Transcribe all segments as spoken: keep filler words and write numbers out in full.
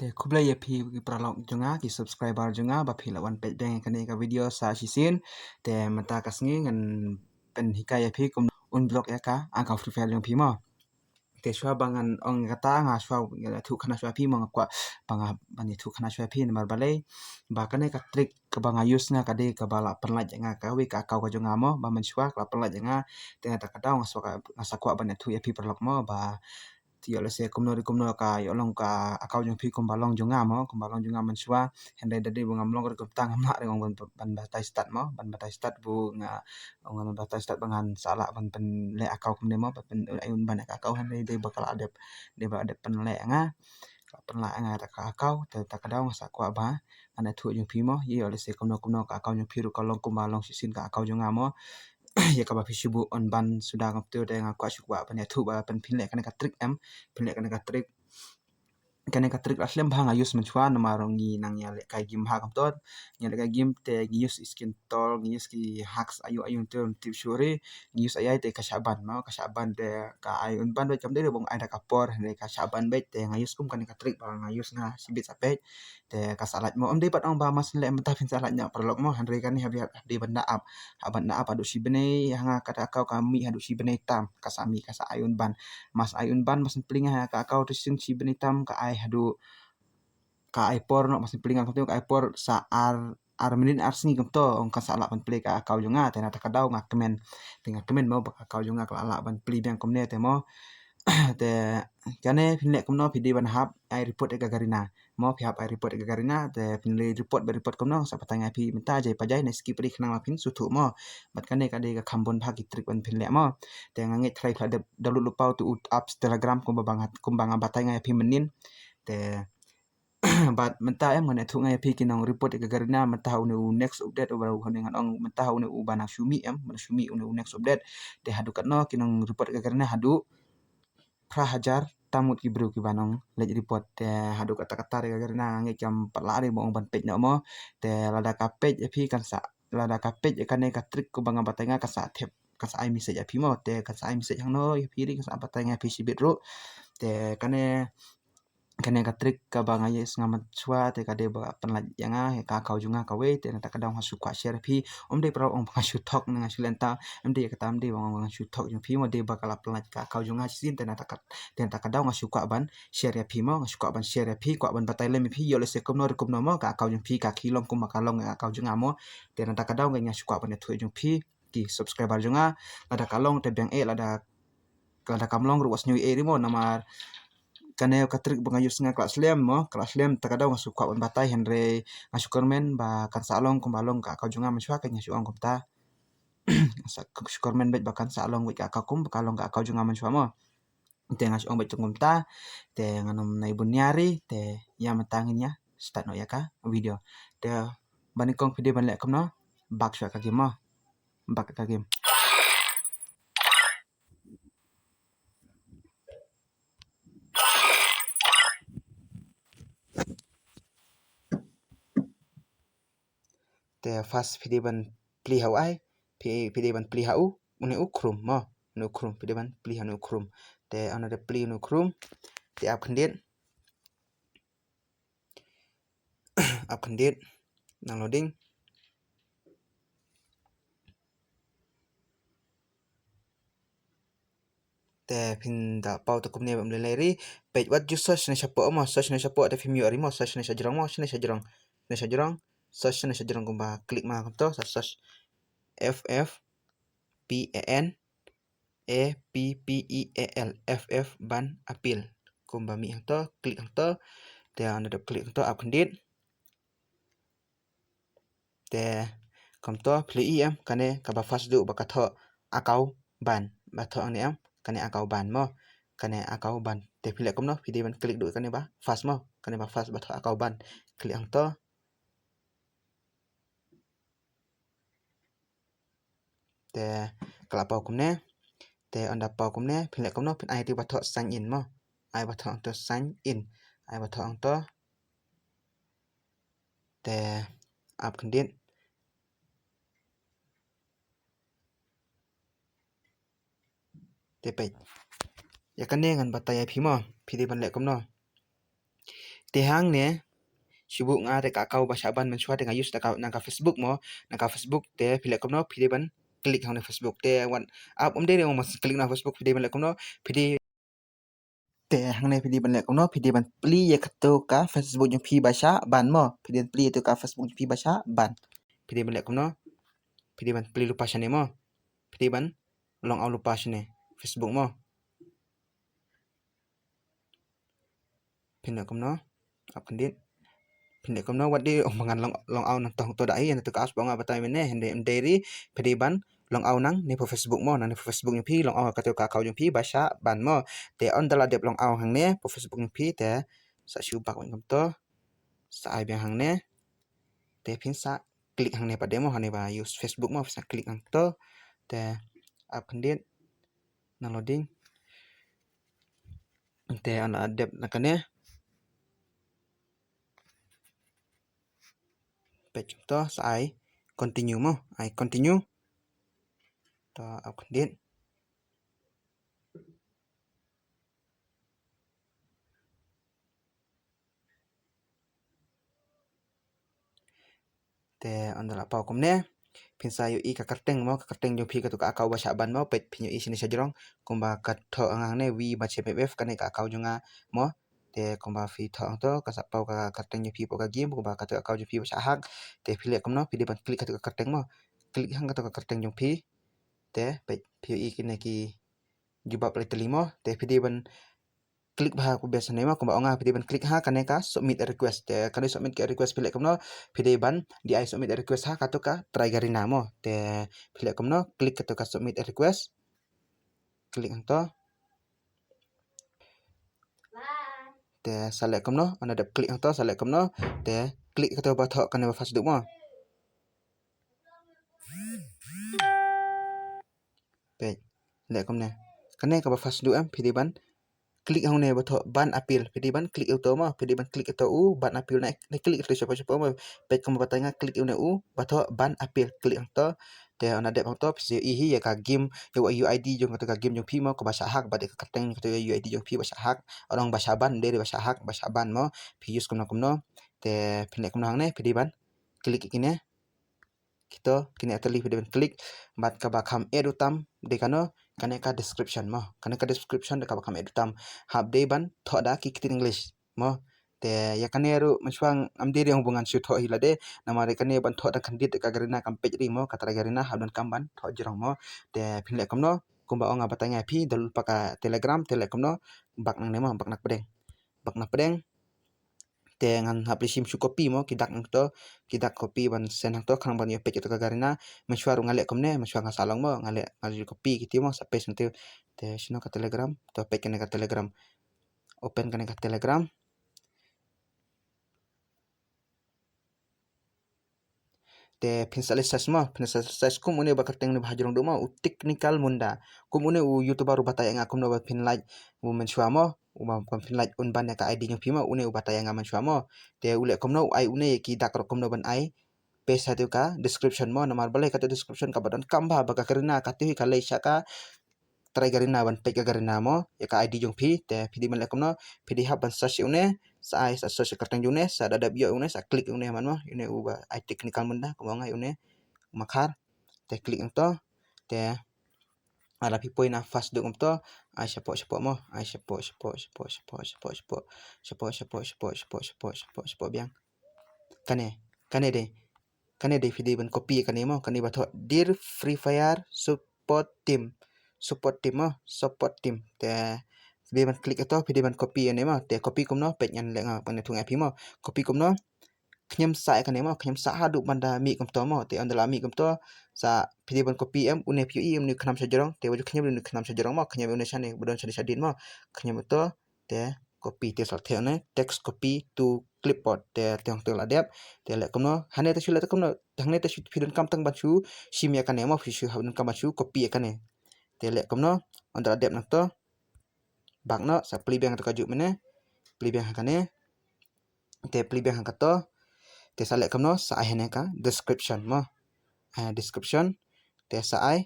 Te khublei ïa phi ki paralok jong nga, ki subscriber jong nga ba phi la wan peit biang ïa kane ka video sa shisien. Te mynta ka sngi ngan pynhikai ïa phi kum unblock ïa ka account Free Fire jong phi mo. Te shuwa ba ngan ong kata nga shuwa ngan ïathuh khana shuwa phi mo, nga kwah ba nga ban ïathuh khana shuwa phi namar balei ba kane ka trick kaba nga use nga ka dei kaba la pynlait ïa nga kawei ka account ka jong nga mo, ba mynshuwa ka la pynlait ïa nga. Te nga ta ka daw nga sa kwah, nga sa kwah ban ïathuh ïa phi paralok mo ba te ïoh lehse kumno re kumno ka ïoh long ka account jong phi kumba long jong nga mo, kumba long jong nga mynshuwa. Hynrei da dei ba ngam long re kumta ngam lah re ong ban, ban batai start mo, ban batai start bu nga ong ban batai start ba ngan sa lah ban pynleh account kumne mo, ban pyn ai unban ka account, hynrei dei ba ka la dep, dei ba la dep pynleh nga, ka la pynleh nga ta ka account. Te ta ka daw nga sa kwah ba ngan ïathuh jong phi mo, ïoh lehse kumno kumno ka account jong phi ruh ka long kumba long shisien ka account jong nga mo. Ïa kaba phi shu buh unban suda kumto te nga kwah shu kwah ban ïathuh ba phin, phin leh kane ka trick em, phin leh kane ka trick. Kane ka trick la slem bha nga use mynshuwa namar ngi nang ïalehkai game bha kumto. Ngi ïalehkai game te ngi use skin tol, ngi use ki hacks ayu ayu te ym tip shuh re. Ngi use A I te ka shah ban mo, ka shah ban te ka ai unban beit, kam dei re ba ong ai da ka por, hynrei ka shah ban beit. Te nga use kum kane ka trick ba nga use nga shibit sa peit. Te ka sa lait mo, ym dei pat ong ba mas leh mynta phin sa lait noh paralok mo, hynrei kane ha dei ban da ap, ha ban da ap haduh shi bnai, ha nga kata account ka mih haduh shi bnai tam, ka sa mih, ka sa ai unban. Mas ai unban, mas pynpli nga ha ka account te shisien shi bnai tam ka ai haduh, ka ai por noh, mas pynpli nga kumto ka ai por sa ar, ar minit ar sngi kumto, ong ka sa lah ban plie ka account jong nga. Te na ta ka daw nga kmen, te nga kmen mo ba ka account jong nga ka la lah ban plie biang kumne te mo. Te kane phin leh kumno, phi dei ban hap ai report ïa ka Garena mo, phi hap ai report ïa ka Garena. Te phin leh report ba report kumno sa batai nga phi mynta, jai pa jai, ne skip ri khnang la phin sngewthuh mo. Bad kane ka dei ka kham bun bha ki trick ban phin leh mo. Te nga ngeit trai phi la dep download lypa utu u apps Telegram kumba nga, kumba nga batai nga ïa phi mynnin. Te bad mynta em ngan ïathuh nga ïa phi ki nong report ïa ka Garena mynta ha une u next update, uba une ngan ong mynta ha une uba nang shu mih em, ba nang shu mih une u next update. Te haduh katno ki nong report ïa ka Garena, haduh phra hajar tam ngut ki briew kiba nang leit report. Te haduh katta katta re ka Garena nga ngeit kam pat lah re ba ong ban peit noh mo. Te lada ka peit ïa phi kan sa, lada ka peit ïa kane ka trick kumba nga batai nga kan sa thep, kan sa ai message ïa phi mo. Te kan sa ai message hangno ïa phi re, kan sa batai nga ïa phi shibit ruh. Te kane, kane ka trick kaba nga use nga mynshuwa te ka dei ba pynlait ïa nga, ïa ka account jong nga kawei. Te na ta ka daw nga shu kwah share ïa phi. Ym dei para ong ba nga shu thok ne nga shu lynta, ym dei kata, ym dei ba nga shu thok jong phi mo, dei ba ka la pynlait ka account jong nga shisien. Te na ta ka, te na ta ka daw nga shu kwah ban share ïa phi mo, nga shu kwah ban share ïa phi, kwah ban batai lem ïa phi, ïoh lehse kumno re kumno mo ka account jong phi ka khie long kumba ka long ka account jong nga mo. Te na ta ka daw nga shu kwah ban ïathuh jong phi ki subscriber jong nga, lada ka long te biang eh, lada, lada kam long ruh wat sngew eh re mo, namar kane ka trick ba nga use nga ka la slem mo, ka la slem. Ta ka daw nga shu kwah ban batai, hynrei nga shu kyrmen ba kan sa long kumba long ka account jong nga mynshuwa, ka nga shu ong kumta. Nga shu kyrmen beit ba kan sa long beit ka account kumba ka long ka account jong nga mynshuwa mo. Te nga shu ong beit kumta. Te ngan ym nai bun nia re, te ïa mynta ngin ïa start noh ïa ka video. Te ba nyngkong phi dei ban leh kumno, back shuwa ka game mo. Back ka game. Te first phi dei ban plie ha u ai, phi, phi dei ban plie ha u, une u Chrome mo, une u Chrome, phi dei ban plie ha une u Chrome. Te ynda plie une u Chrome, te ap khyndiat. Ap khyndiat, nang loading. Te phin da paw te kumne bym lei lei re. Peit wat ju search ne shapoh mo, search ne shapoh te phim ïoh re mo, search ne shajrong mo, shane shajrong. Shane shajrong, search ne shajrong kumba click ma kumto, sa search F F P A N A P P E A L, F F ban appeal. Kumba mih hangto, click hangto. Te ynda dep click hangto, ap khyndiat. Te kumto phi i em, kane kaba first duh ba ka thoh account ban, ba thoh hangne em, kane account ban mo, kane account ban. Te phi leh kumno, phi dei ban click duh kane ba first mo, kane ba first ba thoh account ban. Click hangto. Te ka la paw kumne. Te ynda paw kumne, phin leh kumno, phin ai te ba thoh sign in mo. Ai ba thoh hangto sign in. Ai ba thoh hangto. Te ap khyndiat. Te peit. Ïa kane ngan batai ïa phi mo, phi dei ban leh kumno. Te hangne shu buh nga te ka account ba shah ban mynshuwa te nga use na ka, na ka Facebook mo, na ka Facebook te phi leh kumno phi dei ban click hangne Facebook te wan ap um dei re mo click na Facebook phi dei ban leh kumno phi dei te hangne phi dei ban leh kumno phi dei ban plie ïa kato ka Facebook jong phi ba shah ban mo phi dei ban plie ïa kato ka Facebook jong phi ba shah ban phi dei ban leh kumno phi dei ban plie lypa shane mo phi dei ban long out lypa shane Facebook mo. Phin leh kumno ap khyndiat phin leh kumno wat dei ong ba ngan long out nangto to da ai na to ka app ba nga batai mynne hynrei ym dei ri phi dei ban long out nangne phi Facebook mo nangne phi Facebook jong phi long out kato ka account jong phi ba shah ban mo. Te ynda la dep long out hangne phi Facebook jong phi te sa shu back kumto sa ai biang hangne te phin sa click hangne pat dei mo hangne ba use Facebook mo phin sa click hangto te ap khyndiat na loading. Te ynda la dep na kane peit to sa ai continue mo ai continue to ap khyndiat. Te ynda la paw kumne phin sa ïohi ka kyrteng mo ka kyrteng jong phi kato ka account ba shah ban mo peit phin ïohi shane shajrong kumba ka thoh hangne wi ba che bef kane ka account jong nga mo. Te kumba phi thoh hangto ka sa paw ka kyrteng jong phi paw ka game kumba kato ka account jong phi ba shah hack. Te phi leh kumno phi dei ban click kato ka kyrteng mo click hang kato ka kyrteng jong phi. Te peit phi ïohi kine ki jubab lai tylli mo te phi dei ban click bha ku bes ne ma kumba ong nga phi dei ban click ha kane ka submit a request te kane submit a request phi leh kumno phi dei ban di ai submit a request ha kato ka Try Garena mo te phi leh kumno click kato ka submit a request click hangto te sa leh kumno ynda dep click hangto sa leh kumno te click kato ba thoh kane ba first duh mo. Peit leh kumne kane kaba first duh em phi dei ban click hangne ba thoh ban appeal phi dei ban click uto mo phi dei ban click uto u ban appeal na click uto shapoh shapoh mo. Peit kumba batai nga click une u ba thoh ban appeal click hangto. Te ynda dep hangto phi sa ïohi ïa ka game ïa ka U I D jong kato ka game jong phi mo kaba shah hack bad ïa ka kyrteng kato ka U I D jong phi ba shah hack. Ong ba shah ban dei ba shah hack ba shah ban mo phi use kumno kumno. Te phin leh kumno hangne phi dei ban click ïa kine kito kine atali phi dei ban click bad kaba kham add u tam dei kano kane ka description mo kane ka description da kaba kham add u tam hap dei ban thoh da ki ktien English mo. Te ïa kane ruh mynshuwa am dei dei ong ba ngan shu thoh hi lade namar ïa kane ban thoh da khyndiat da ka Garena kam peit ri mo ka Try Garena hap donkam ban thoh jrong mo. Te phin leh kumno kumba ong nga batai nga phi da lul pa ka Telegram te leh kumno bak nangne mo bak na pdeng bak na pdeng. Te ngan hap leh shim shu copy mo ki dak hangto ki dak copy ban send hangto khnang ban ïa peit kato ka Garena. Mynshuwa ruh nga leh kumne mynshuwa nga sa long mo nga leh nga ju copy kiti mo sa paste hangto. Te shino ka Telegram to peit kane ka Telegram open kane ka Telegram. Te phin sa leh search mo phin sa leh search kum une ba kyrteng une ba hajrong duh mo u Technical Munda kum une u YouTuber u batai nga kumno ba phin like u mynshuwa mo u ba phin like un ban ïa ka I D jong phi mo une u batai nga mynshuwa mo. Te u leh kumno u ai une ïa ki dak ruh kumno ban ai paste ha tu ka description mo namar balei kato description kaba donkam bha ba ka Garena kato hi ka lei sha ka Try Garena ban peit ka Garena mo ïa ka I D jong phi te phi dei ban leh kumno phi dei hap ban search ïa une sa ai sa search ïa kyrteng jong une sa da dep ïoh une sa click ïa une man mo ïa une u ba ai Technical Munda kumba ong nga ïa une u Makhar. Te click hangto te ala phi poi na first duh kumto ai shapoh shapoh mo ai shapoh shapoh shapoh shapoh shapoh shapoh shapoh shapoh shapoh shapoh shapoh shapoh shapoh biang. Kane kane dei kane dei phi dei ban copy kane mo kane ba thoh Dear Free Fire support team support team mo support team te phi dei ban click ato phi dei ban copy ane mo te copy kumno peit ngan leh nga ban thung app hi mo copy kumno. Khñiam sah ïa kane mo khñiam sah haduh ban da mih kumto mo te ynda la mih kumto sa phi dei ban copy em une phi ïohi em une khnam sha jrong te waju khñiam une khnam sha jrong mo khñiam une shane ba don shane shadien mo khñiam uto te copy te sa theh une text copy to clipboard te te hangto la dep te leh kumno hangne te shu leh te kumno hangne te shu phi donkam tang ban shu shim ïa kane mo phi shu hap donkam ban shu copy ïa kane te leh kumno ynda la dep nangto bak noh sa plie biang kato kajuh mynne plie biang ha kane te plie biang ha kato te sa leh kumno sa ai hane ka description mo ai description te sa ai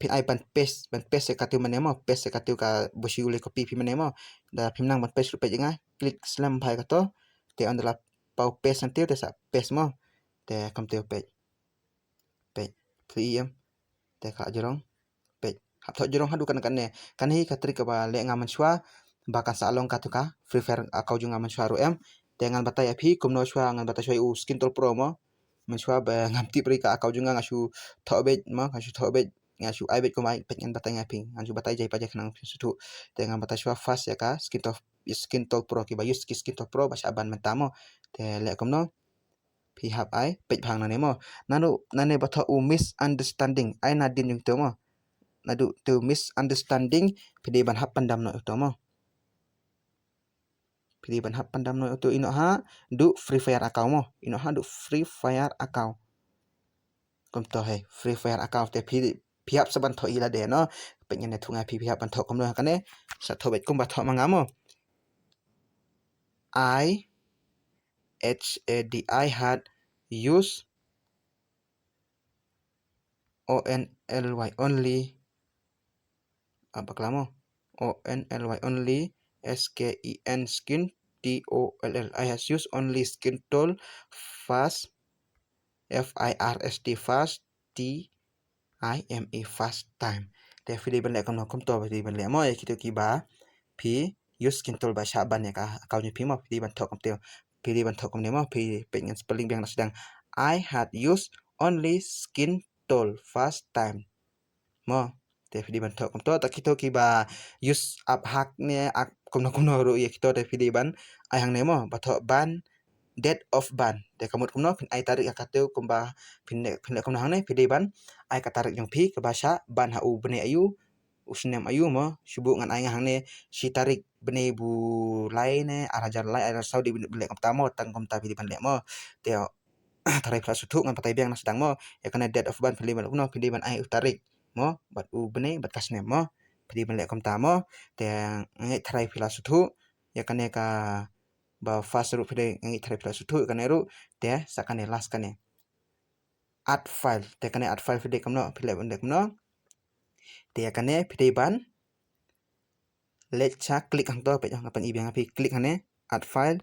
phin ai ban paste, ban paste ïa kato mane mo, paste ïa kato kaba shu leh copy phi mane mo. Da phim nang ban paste ruh peit ïa nga, click slem bha ïa kato. Te ynda la paw paste hangto te sa paste mo. Te kumto peit. Peit. Phi ïohi em. Te ka jrong. Peit. Hap thoh jrong haduh katne katne. Kane hi ka trick kaba leh nga mynshuwa. Ba kan sa long kato ka Free Fire account jong nga mynshuwa ruh em. Te ngan batai ïa phi kumno shuwa, ngan batai shuwa ïa u Skin Tool Pro mo. Mynshuwa ba ngam tip ruh ïa ka account jong nga, nga shu thoh beit mo, nga shu thoh beit, nga shu ai beit kumba ai, peit ngan batai ïa phi, ngan shu batai jai pa jai khnang phin sngewthuh. Te ngan batai shuwa first ïa ka Skin Tool, Skin Tool Pro, kiba use ki Skin Tool Pro ba shah ban mynta mo. Te leh kumno? Phi hap ai peit bha hangne mo. Naduh nane ba thoh u misunderstanding, ai nadien jong to mo. Naduh to misunderstanding, phi dei ban hap pyndam noh ïa to mo. Phi dei ban hap pyndam noh ïa to, ïa noh haduh Free Fire account mo. Ïa noh haduh Free Fire account. Kumto hi, Free Fire account te phi, phi hap sa ban thoh ïa lade no. Peit ngan ïathuh ïa phi, phi hap ban thoh kumno kane. Sa thoh beit kumba thoh ma nga mo. I, H A D I, had, use, O N L Y, only. Ah, bakla mo. O N L Y, only. S K I N, skin. T O L L, I, has used only Skin Tool, first. F I R S T, first. T I M E, first time. Te phi dei ban leh kumno, kumto phi dei ban leh mo, ïa kito kiba phi use Skin Tool ba shah ban ïa ka account jong phi mo, phi dei ban thoh kumto. Phi dei ban thoh kumne mo, phi, peit ngan spelling biang na sdang. I had used only Skin Tool first time. Mo, te phi dei ban thoh kumto. Ta kito kiba use app hack ne, app kumno kumno ruh ïa kito, te phi dei ban ai hangne mo, ba thoh ban, date of ban. Te ka mut kumno, phin ai tarik ïa kato, kumba phin leh, phin leh kumno hangne, phi dei ban ai ka tarik jong phi kaba shah ban ha u bnai aïu, u snem aïu mo. Shu buh ngan ai nga hangne shi tarik bnai ba lai ne, ar hajar lai, ar hajar saw, dei ban leh kumta mo, tang kumta phi dei ban leh mo. Te tharai phi la sngewthuh, ngan batai biang na sdang mo. Ïa kane date of ban phi dei ban leh kumno, phi dei ban ai u tarik mo, bad u bnai, bad ka snem mo. Phi dei ban leh kumta mo. Te nga ngeit tharai phi la sngewthuh. Ïa kane kaba first ruh phi dei, nga ngeit tharai phi la sngewthuh ïa kane ruh. Te sa kane last kane, add file. Te kane add file phi dei kumno, phi leh ban leh kumno. Te ïa kane phi dei ban leit sha click hangto, peit, nga pyni biang ïa phi, click hangne, add file,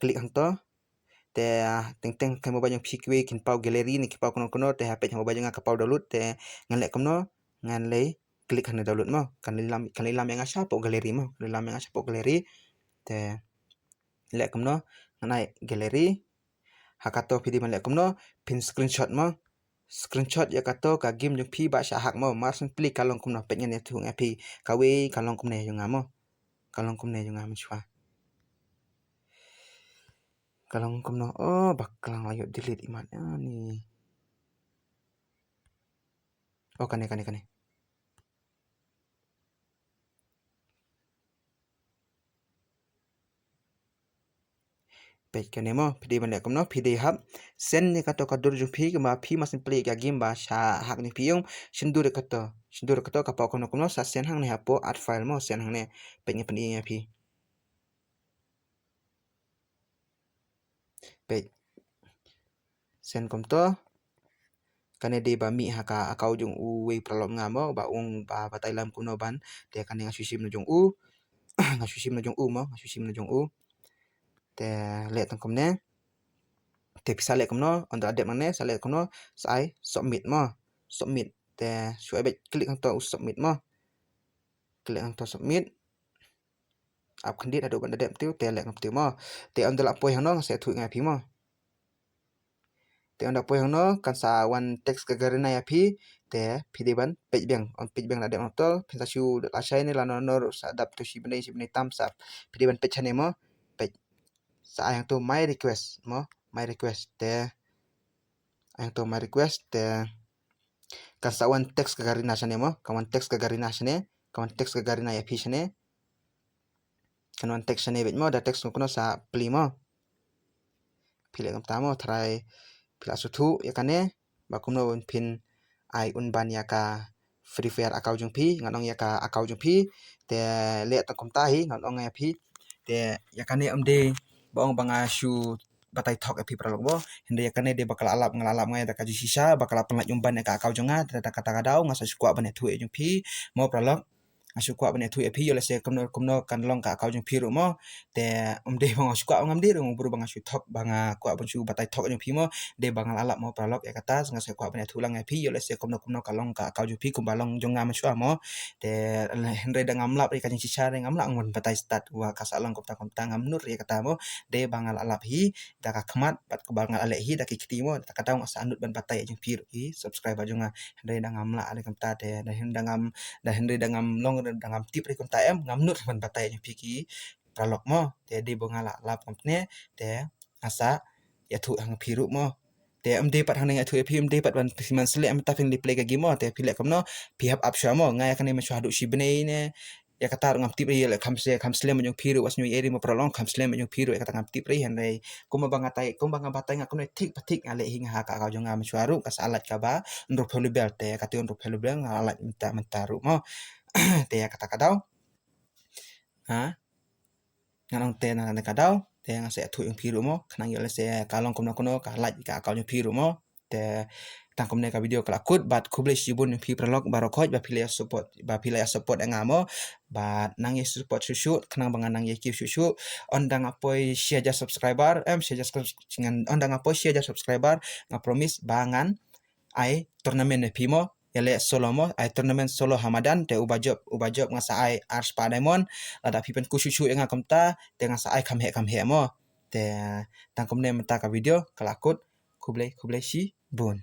click hangto. Te, ah, teng teng ka mobile jong phi kiwei kin paw gallery ne ki paw kumno kumno, te ha peit ha mobile jong nga ka paw download, te ngan leh kumno, ngan leit click hangne download mo, kan leit lam, kan leit lam ïa nga shapoh gallery mo, kan leit lam ïa nga shapoh gallery. Te leh kumno, ngan ai gallery. Ha kato phi dei ban leh kumno, phin screenshot mo. Screenshot ïa kato ka game jong phi ba shah hack mo. Mar shen pli ka long kumno, peit ngan ïathuh ïa phi. Kawei ka long kumne jong nga mo. Ka long kumne jong nga mynshuwa. Ka long kumno, oh, bakla, la ïoh delete imat ïa ni. Oh, kane, kane, kane. Peit kane mo, phi dei ban leh kumno, phi dei hap send ïa kato ka dur jong phi, kumba phi mar shen pli ka game ba shah hack jong phi, ïoh send dur ïa kato, send dur ïa kato, ka paw kumno kumno, sa send hangne hapoh add file mo, send hangne, peit ngan pyni ïa phi. Peit. Send kumto. Kane dei ba mih ha ka account jong uwei u paralok nga mo, ba ong ba batai lam kumno ban. Te kane nga shu shim na jong u. Nga shu shim na jong u mo, nga shu shim na jong u. Te leh tang kumne. Te phi sa leh kumno, ynda la dep nangne, sa leh kumno, sa ai submit mo. Submit. Te shu ai beit click hangto u submit mo. Click hangto submit. Ap khyndiat haduh ban da dep, te leh kumto mo. Te ynda la poi hangno nga sa ïathuh ïa phi mo. Te ynda poi hangno kan sa wan text ka Garena ïa phi. Te phi dei ban peit biang, ong peit biang la dep hangto, phin sa shu lashai ne lano no ruh sa dap, to shi bnai, shi bnai tam sa. Phi dei ban peit shane mo. Peit. Sa ai hangto my request mo, my request te. Ai hangto my request te. Kan sa wan text ka Garena shane mo, kan wan text ka Garena shane, kan wan text ka Garena ïa phi shane. Kan wan text shane beit mo, da text kumno sa plie mo. Phi leh kumta mo, tharai phi la sngewthuh ïa kane, ba kumno ban phin ai un ban ïa ka Free Fire account jong phi, ngan ong ïa ka account jong phi, te leh tang kumta hi, ngan ong ïa phi, te ïa kane ym dei ba ong ba nga shu batai thok ïa phi paralok mo. Hynrei ïa kane dei ba ka la lap, nga la lap nga ïa da ka jingshisha ba ka la pynlait ym ban ïa ka account jong nga, te da kata ka daw nga sa shu kwah ban ïathuh ïa jong phi mo paralok. Nga shu kwah ban ïathuh ïa phi ïoh lehse kumno kumno kan long ka account jong phi ruh mo. Te ym dei ba nga shu kwah, ngam dei ruh nga briew ba nga shu thok, ba nga kwah ban shu batai thok jong phi mo. Dei ba nga la lap mo paralok ïa kata, nga sa kwah ban ïathuh lang ïa phi ïoh lehse kumno kumno ka long ka account jong phi kumba long jong nga mynshuwa mo. Te hynrei da ngam lap ri ka jingshisha, hynrei ngam lah ban batai stad wa ka sa long kumta kumta, ngam nud ri ïa kata mo. Dei ba nga la lap hi da ka khmat bad kumba nga la leh hi da ki kti mo, da kata nga sa nud ban batai ïa jong phi ruh ki subscriber jong nga. Hynrei da ngam lah ri kumta te, da hynrei da ngam, da hynrei da ngam long, da ngam tip ri kumta em, ngam nud ban batai ïa jong phi ki paralok mo. Te dei ba nga la lap kumne te nga sa ïathuh ha phi ruh mo. Te ym dei pat hangne ïathuh ïa phi, ym dei pat ban phi man slem, mynta phin leh play ka game mo. Te phi leh kumno, phi hap ap shuwa mo. Nga ïa kane mynshuwa haduh shi bnai ne ïa kata ruh ngam tip ri, ïa leh kham slem, kham slem jong phi ruh, wat sngew ïa ri mo paralok, kham slem jong phi ruh ïa kata ngam tip ri. Hynrei kumba nga tai, kumba nga batai nga kumne thik pa thik nga leh hi nga ha ka account jong nga mynshuwa ruh ka sa lait kaba hynriewphew level, te kata hynriewphew level nga lait mynta mynta ruh mo. Te ïa kata ka daw ha ngan ong te na ka daw te nga sa ïathuh ïa phi ruh mo, khnang ïoh lehse ka long kumno kumno ka lait ka account jong phi ruh mo. Te tang kumne ka video ka la kut, bad khublei shibun ïa phi paralok baroh khoit ba phi la support, ba phi la support ïa nga mo. Bad nang ïa support shuh shuh khnang ba nga nang ïa kiew shuh shuh. Ynda nga poi shi hajar subscriber, em, shi hajar subs-, ngan, ynda nga poi shi hajar subscriber nga promise ba ngan ai tournament ïa phi mo, ïa leh solo mo, ai tournament solo ha madan, te uba jop, uba jop nga sa ai ar spah diamond. Lada phi pynkuh shuh shuh ïa nga kumta te nga sa ai kham heh kham heh mo. Te tang kumne mynta ka video ka la kut, khublei, khublei shibun.